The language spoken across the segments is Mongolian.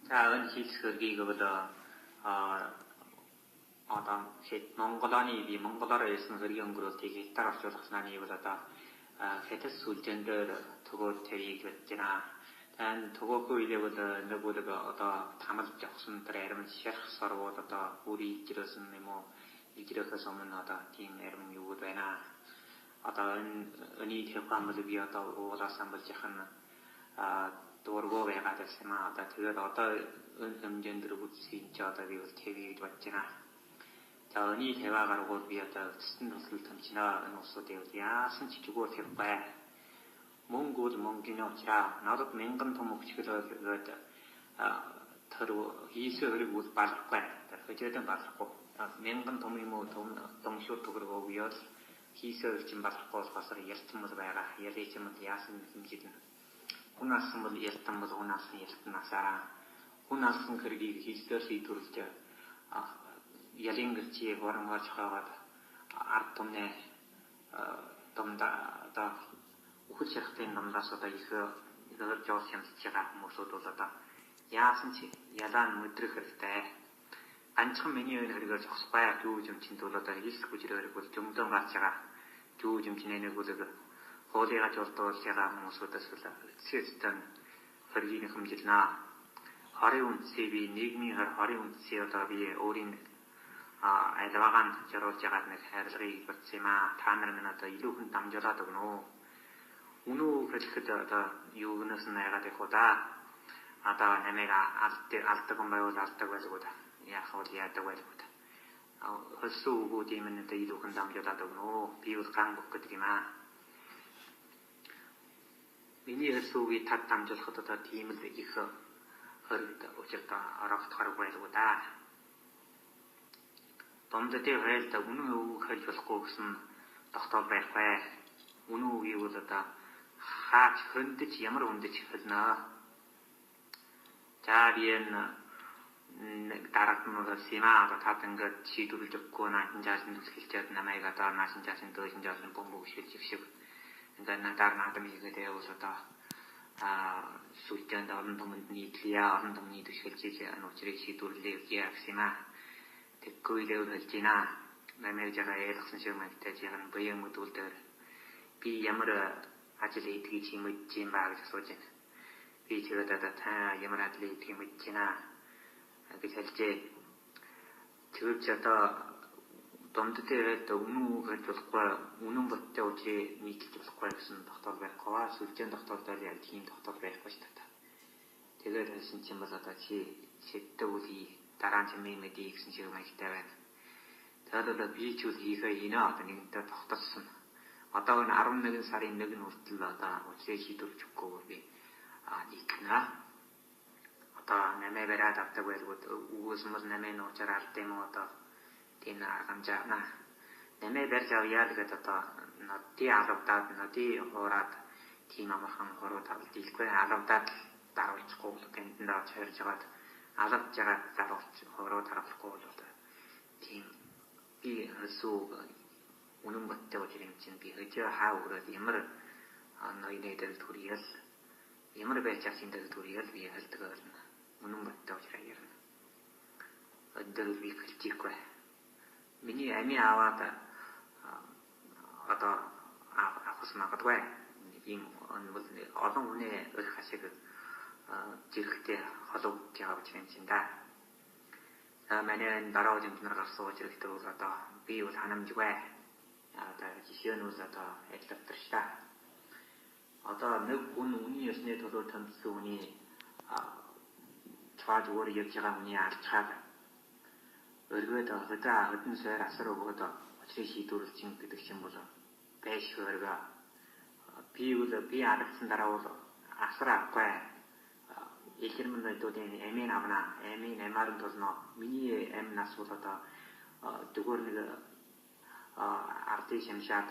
За, энэ хийх хэргийг бол одоо Монголооны би монголоор ярьсан хэргийн өнгөрүүлтийг хятадаар орчуулах нь бол одоо хятад сүлжээн дээр төгөөд тавья гэж бодож байна. За, энэ төгөөгүй үедээ бол нэг бүлэг одоо тамалж авсан тэр арим шарх сорвууд одоо бүрий илжрөөсөн юм уу, илжрөхөөс өмнө одоо тийм арим юу байна. Одоо энэ өний тавих бол би одоо уулаасан болж яхан дургу байгаад байсан юм аа. Одоо тэгээд одоо энэ хэмжээнд дэр бүтсэн чи одоо би бол тавья гэж бодож байна. За, өний тавиа гаргууд би одоо эцэстэн тусал томчноо. Энэ улсуудыг бол яасан ч зүгээр тавихгүй. Мөнгө бол мөнгөний учраас надад мянган том өгчгөл тэр хийсэн хэрэг бол балахгүй. Тэр хөжөөдөн балахгүй. Мянган том юм уу, том шууд төгрөг өгөөл хийсэн хэрэг чинь балахгүй болохоор ялцсан бол байгаа. Ялыг чинь бол яасан хэмжиж хүн алсан бол ялтан бол хүн алсан ялтнасаа хүн алсан хэргийг хийсээр шийдвэрлэж ялын гэрчи хурангаарч хаагаад ард түмнээ думда одоо үхэл шархтын номдоос одоо их жоо хямдж байгаа хүмүүсүүд бол одоо яасан чи ялаа нь мэдрэх хэрэгтэй. Ганцхан миний үе хэрэгээр зогсохгүй. Дүү жимчинд бол одоо хийх хүчээр хэрэг бол зөмдөн гарч байгаа. Дүү жимчнээ нэг бол хуулигаа жолдуулж байгаа хүмүүсүүдээс бол эцсийн хэргийг хэмжилнэ. Хорын үндсийг би нийгмийн хорын үндсийг одоо би өөрийн альвагаанд жируулж байгаа нэг хайрлагыг бодсон юм аа. Та нар минь одоо илүү хүн дамжуулаад өгнө үү? Үнэн үг хэлэхэд одоо юугнаас нь айгаад их уу да. Одоо намайг алдаг юм байвал алдаг байлгүй да. Яах вэ, яадаг байлгүй да. Хөлсөн үгүүдийн минь одоо илүү хүн дамжуулаад өгнө үү? Би бол ган бүх гэдэг юм аа. Миний хэлсэн үгийг тад дамжуулахад одоо тийм л их хэрэг учиртай ороогдохоор байлгүй да. Домдодын хайлт үнэн үг хэлж болохгүй гэсэн тогтоол байхгүй. Үнэн үгийг бол одоо хаач хөндөж ямар хөндөж хэлнэ. За, би энэ дараад нь бол сима одоо тад ингээд шийдвэрлэж өгөхгүй наашин жаашин хэлчихэд намайг одоо наашин жаашин дөөшин жаашин бөмбөг шилж шиг ингээд надаар наадам хийгээд явуул одоо сүлжээнд олон түмэнд нийтлэе, олон түмний түшгэлж энэ учрыг шийдвэрлэе гэсэн юм аа. Тэггүй л хэлж байна. Намайг жага ойлгосон шиг маягтай жихан буян мэдүүл дээр би ямар ажил хийдгийг чи мэдэж юм ба гэж асууж байна. Би чигээд одоо та ямар ажил хийдгийг мэдэж байна гэж хэлжээ. Тэгвэл чи одоо дунд дээр үнэн үг хэлж болохгүй, үнэн бодтой учрыг нийтлж болохгүй гэсэн тогтоол байхгүй. Сүлжээн тогтоол дээр яг тийм тогтоол байхгүй шүү дээ. Тэгээд хэлсэн чинь бол одоо чи шиддэг үл хий, дараа нь чамын мэдээ гэсэн шиг маягтай байна. Тэгээд одоо би ч үл хийхээ хийнэ, одоо нэгэнтээ тогтолсон. Одоо энэ 11 сарын 1 нь хүртэл одоо учрыг шийдвэрлэж өгөхгүй би нийтлэнэ. Одоо намайг бариад авдаг байлгууд үгүйсэн бол намайг нуучаар алд юм уу, одоо тийм аргамжаана. Намайг барьж авъя л гэдээ одоо нодын алавдаад нодын хуураад тийм амархан хуруу тавлд дийлгүй, алавдаад даруулчихгүй бол гэндэнд авч хорж хагаад алавж байгаа даруулч хуруу таруулахгүй бол одоо тийм би хэсүү үнэн бодтой гэж юм чинь би хөжөө хаа өрөөд ямар ноёны дээр төрөөл ямар байж чадсан дээр төрөөл би хэлдэг болно. Үнэн бодтой учраас ярина. Өндөр би хэлчихгүй. Миний амийн аваад одоо авах магадгүй. Ийм бол олон хүний өрх хашиг жирэгтэй холбогдож байгаа юм чинь да. За, манай энэ дараа жимтнэр гарсан учрагтай бол одоо би бол ханамжгүй. Одоо жишээ нь бол одоо адилтар шүү дээ. Одоо нэг хүн үнийн ёсны төлөө томцсон хүний цаа зүгээр явж байгаа хүний алчхаад өргөөд хөдөө хөдөн сойр асар өгөөд учрыг шийдвэрлэж чинь гэдэг чинь бол байш өргөө. Би бол би алгацсан дараа бол асар авахгүй. Илэрмэн ноёдуудын амийн авна, амийн амаар нь тулно. Миний ам нас бол одоо зүгээр нэг ардын шамшаад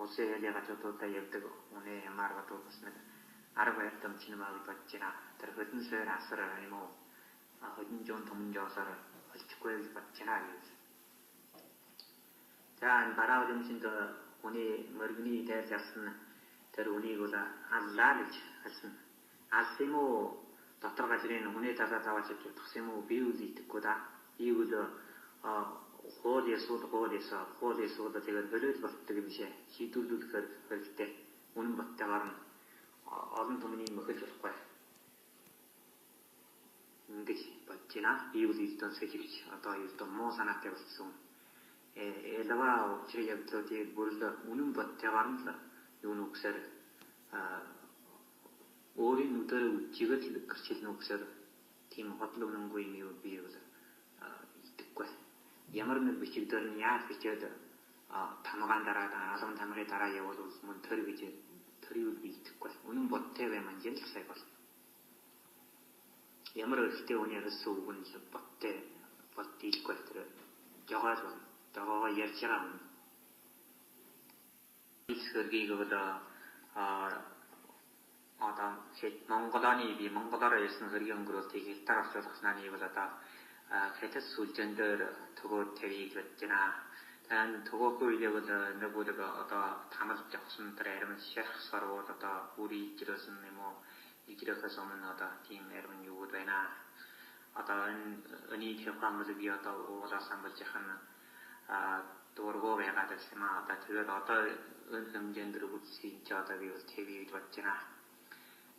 улсын хээлийн газруудаа явдаг үнэ ямаар гадуу бас нэг арга барил чинь маа гэж бодож байна. Тэр хөдөн сойр асар юм уу, хөдөн жон томон жоосоор олчихгүй гэж бодож байна гэж. За, энэ бараа удамшинд хүний мөргөний дайр ялсан тэр үнийг бол аллаа гэж хэлсэн. Алсан юм уу? Дотор газрын хүний талаа тавааж чадах юм уу? Би үл итгэхгүй да. Би үл хууль ёсууд хууль ёсоо хууль ёсууд тэгээд хөлөөл болтдог юм шээ. Шийдвэрлүүлэх хэрэгтэй. Үнэн боттойгоор нь олон түмний мөхөл болохгүй. Ингэж бодож байна. Би үл ердөө сэжигч одоо ердөө муу санаатай болсон. Элава учрыг явдлуудыг бүр л үнэн боттойгоор нь л юу нүгсээр өөрийн нүдээр үжигээд л гэрчилнэ үгсээр тийм хотлол үнэнгүй юм юу би бол итгэхгүй. Ямар нэг бичиг дээр нь яаж бичээд тамгаан дараа алган тамгын дараа явуул мөн төр гэж тэрийг би итгэхгүй. Үнэн бодтой бай манжин л сая бол. Ямар эрэгтэй хүний ярьсан үг нь л бодтой бол дийлэхгүй тэр жогоол бол жогоогоо ярьж байгаа хүн. Хэлсэргийг бол одоо Монголоны би монголоор ярьсан хэргийн өнгөрүүлтийг хятад орчуулгаснаа бол одоо хятад сүлжээн дээр төгөө тавья гэж бодож байна. Тань төгөөгүй үедээ бол нэг бүлэг одоо тамалж авсан тэр арим шарх сарвал одоо бүрий ижрөөсөн юм уу ижрөхөөс өмнө одоо тийм арим юу байна. Одоо энэ өний тавхамл би одоо уулаас амбалж яхан дургуу байгаад байсан юм аа. Одоо тэгээд одоо энэ хэмжээнд дэр бүтсийн чи одоо би бол тавья гэж бодож байна.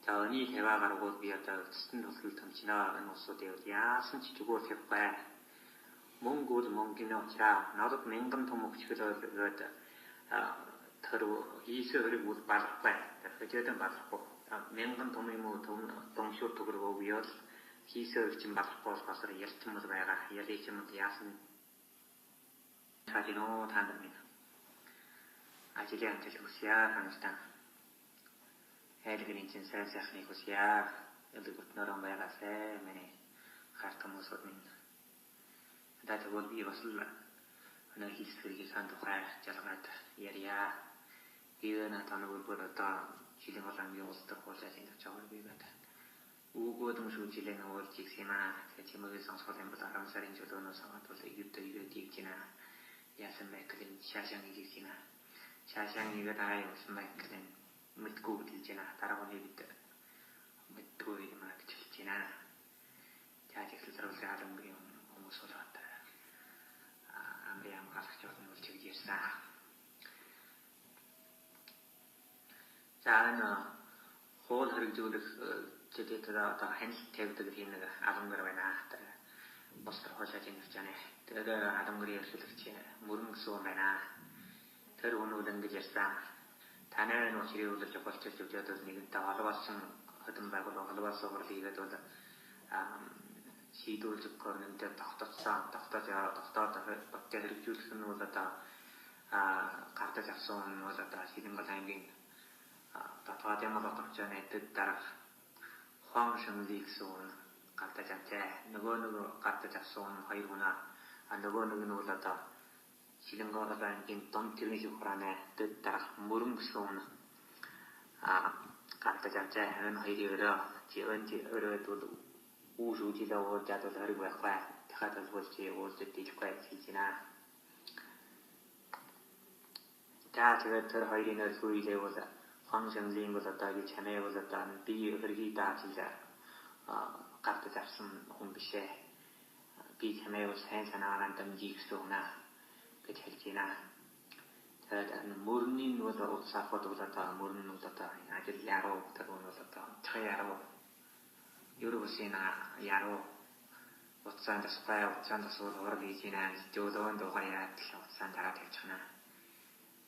За өний тавиа гаргууд би одоо эцэстэн тусал томчноо энэ улсуудыг бол яасан ч зүгээр тавихгүй. Мөнгө бол мөнгөний учраас надад мянган том өгчгөл тэр хийсэн хэрэг бол балахгүй. Хожоодон балахгүй. Мянган том юм уу том шуур төгрөг өгье бол хийсэн хэрэг чинь балахгүй болохоор ялчмал байгаа. Ялыг юм яасан таажиноо та нар минь. Ажлын амжилт хүсье та нартай. Айлгэрийн чинь сайн сайхныг хүсье. Элэг бүтнөрөн байгаасай миний харт хүмүүсүүд минь. Одоо тэгвэл би бас л өнөө хийсгэрийг сан тухай жалгаад ярья. Би өнөө тань бүр одоо жилийн гол аймгийн улс төр хуулиас энэ чагаар би бат. Үгөөдөн шүү жилийн уулж игсэн юм аа. Тэгэхээр чимээгүй сонсгол юм бол 10 сарын чөлөөнөөс аваад бол Египт ирээд игж байна. Яасан Майклын шаашан игж байна. Шаашан игээд аа явсан Майклын мэдгүй хэлж байна. Дараа нь бид мэдгүй юм аа гэж хэлж байна. За тэгтэл зориулсан халамгийн хүмүүс болоод амрын хамгаалагч болно гэж тэгж ярьсан. За энэ хууль хэрэгжүүлэх зүйтэй одоо хяналт тавьдаг тийм нэг аламгар байна. Бус төр хуулиа тэнэгч байна. Тэгээд аламгарын эрхлэгч мөрөн гэсэн хүн байна. Тэр хүн ингэж ярьсан. Таны энэ учрыг бол чухалчилж өгөөд бол нэгэнтээ холбоосон хөдөн байгууллага холбоосон хурал хийгээд бол шийдвэрлэж өгөхөөр нэгэнтээ тогтоцсон тогтоод бодтой хэрэгжүүлэх нь бол одоо гардаж авсан нь бол одоо Шилэнгол аймгийн дотоод ямар отогч нэтэд дарга Хуан Шэнли гэсэн хүн гардаж авчээ. Нөгөө нэг гардаж авсан хүн хоёр хүн аа нөгөө нэг нь бол одоо Шилэнгол аймгийн дунд тэргийн шүүх хурааны дэд дарга Мөрөн гэсэн хүн гардаж авчээ. Энэ хоёрын өрөө өрөө бол үү шүүжилээ уулзаад бол хэрэг байхгүй. Дахиад бол чи уулзаж дийлэхгүй гэж хэлж байна. За тэгээд тэр хоёрын нөлөө илээ бол Хуан Шэнлийн бол одоо би чамаа бол одоо би хэргийг дааж гардаж авсан хүн биш ээ. Би чамаа бол сайн санаагаараа дэмжих гэсэн хүн аа гэж хэлж байна. Тэгээд мөрний нь бол утас авахд бол одоо мөрн нь бол одоо ажил яруу тэр нь бол одоо чай яруу ерөөсөн яруу утсаан тасгай утсаан тасвал хурал хийж байна. Жөлөөн дуугаар яад л утсаан дараа тавьчихна.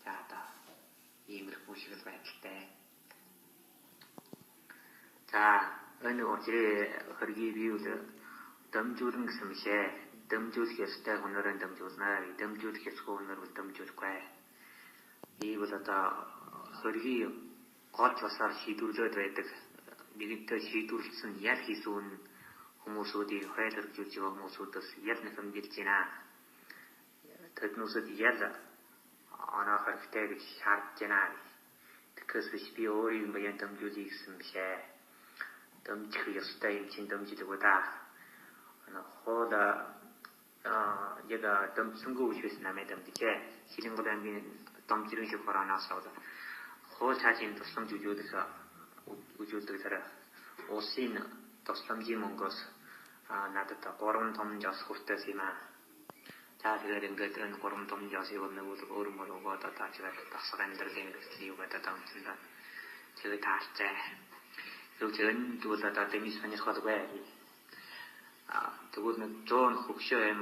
За одоо иймэрхүү шиг л байдалтай. За энэ учрыг хэргийг би бол дэмжүүлэн гэсэн биш ээ. Дэмжүүлэх ёстой хүнээрээ дэмжүүлнэ. Дэмжүүлэх ёсгүй хүнээр бол дэмжүүлэхгүй. Би бол одоо хэргийг гол басаар шийдвэрлээд байдаг. Нэгэнтээ шийдвэрлсэн ял хийсэн хүмүүсүүдийг хойл хэрэгжүүлж байгаа хүмүүсүүдээс ял нэхэмжилж байна. Тэднүүсэд ял оноо хэрэгтэй гэж шаардж байна. Тэгэхээс биш би өөрийн баян дэмжүүлье гэсэн биш ээ. Дэмжих ёстой юм чинь дэмжлэгүү да. Хууль яг дэмжсэнгүй биш байсан намайг дэмжижээ. Шилэнгол аймгийн домжирын шүүх хураанаас бол хууль цаашийн тусламж үзүүлэх үзүүлдэг тэр улсын Тусламжийн мөнгөөс надад 3 том жос хүртээс юм аа. За тэгээд ингээд энэ 3 том жосыг нэг бол өөр мөр өгөөд одоо тэгээд тасаг амьдралын хэрэгсэл юу гэдэг одоо үндсэндээ тэгээд таарчээ. Тэгвэл энэ бол одоо дэмий сонирхолгүй. Тэгвэл нэг 100 хөгшөө юм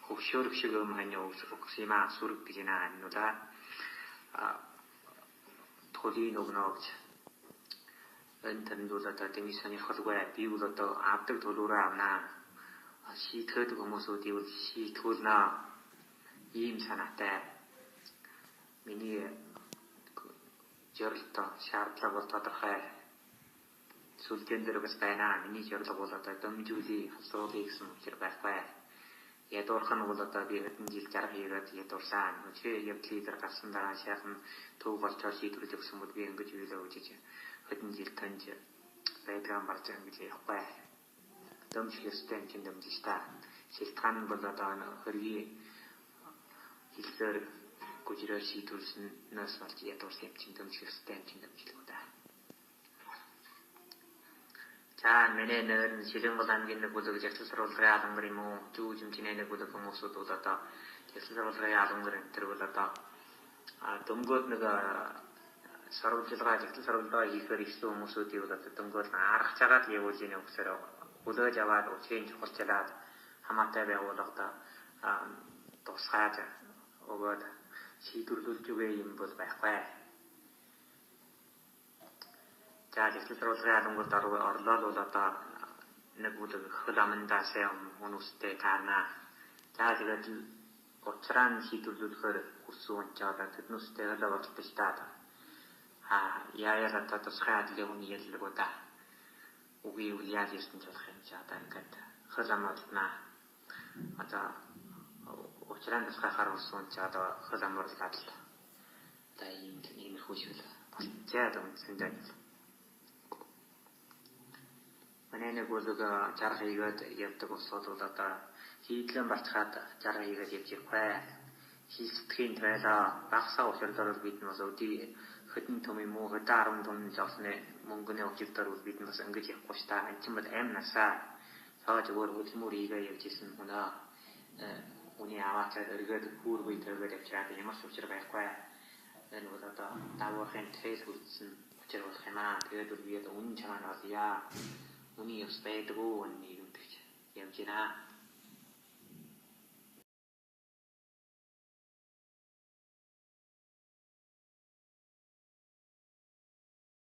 хөгшөөрөх шиг юм хань өгсөн юм аа сүрэг гэж наа аннуда. Толийн өгнө гэж энэ тэнд бол одоо дэмий сонирхолгүй. Би бол одоо авдаг төлөөрөө авнаа. Шийтгэдэг хүмүүсүүдийг бол шийтгүүлнэ. Ийм санаатай. Миний зорилт шаардлага бол тодорхой. Сүлжээн дээр бас байна. Миний зорилго бол одоо дэмжүүлээ, асуулъя гэсэн учир байхгүй. Ядуурх нь бол одоо би хэдэн жил жарга хийгээд ядуурсан. Чи явдлын дээр гарсан дараа сайхан төв болчоор шийдвэрлэж өгсөн бол би ингэж үйлээ гэж хэдэн жил таньж байдгаа марж ингэж явахгүй. Дэмжих ёстой юм чинь дэмжиж та. Шилтгаан нь бол одоо хөргийн хэллээр гүжрээр шийдвэрлснээс болж ядуурсан юм чинь дэмжих ёстой юм чинь дэмжлэг да. За миний нэр нь Шилэнгол аймгийн нэг бүлэг жагсал сурвалжлагын алангар юм уу? Зүү жимчний нэг бүлэг хүмүүсүүд бол одоо жагсал сурвалжлагын алангар энэ төр бол одоо дөнгөд нэг сурвалжлага жагсал сурвалжлага хийхээр ирсэн хүмүүсүүдийг бол одоо дөнгөд аргach агаад явуулж ийн үгсээр хүлээж аваад учрыг чухалчлаад хамаатай байгууллагад тусгаж өгөөд шийдвэрлүүлж өгөө юм бол байхгүй. За жагсал сурвалжлагын алангууд орлоо бол одоо нэг бүлэг хөл амандаа сайн хүмүүстэй таарна. За тэгээд учраа нь шийдвэрлүүлэхээр хүссэн хүн ч одоо тэднүүстэй хөл болтож та. Яаяа одоо тусгай адлын хүний яллагуу да. Үгүй үл яаж ирсэн ч болох юм чи одоо ингээд хөл амруулнаа. Одоо учраа нь тусгайхаар хүссэн хүн ч одоо хөл амруулаад л одоо ийм иймэрхүү шиг болчихоо үндсэндээ. Манай нэг бүлэг жарга хийгээд явдаг улсууд бол одоо хийдлэн барчхаад жарга хийгээд явж явахгүй. Хийсдэхийн тайлаа багасаа учирлоор бид нас өдий хэдэн том юм уу хэдэн 10 том жолсны мөнгөний учирлоор бол бид нас ингэж явахгүй ш та. Энд чинь бол амь насаа цааш өөр хөдөлмөр хийгээ явж исэн хүн аа. Үний аваачаад өргөөд хүүргүй төргөөд явчаад ямар ч учир байхгүй. Энэ бол одоо давуурхын тэл үлдсэн учир болох юм аа. Тэгээд бол би одоо үнэн чамаа олъё. Үний ёс байдгүй энэ нийгэмд гэж явж байна.